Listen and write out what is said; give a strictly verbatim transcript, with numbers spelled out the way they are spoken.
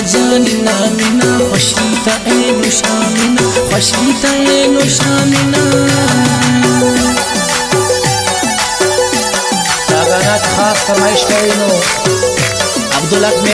جان نا منا، خوشی تا اینو شام نا، خوشی تا اینو شام نا۔ دا گانا تے خاص فرمائش کرینو عبدالحق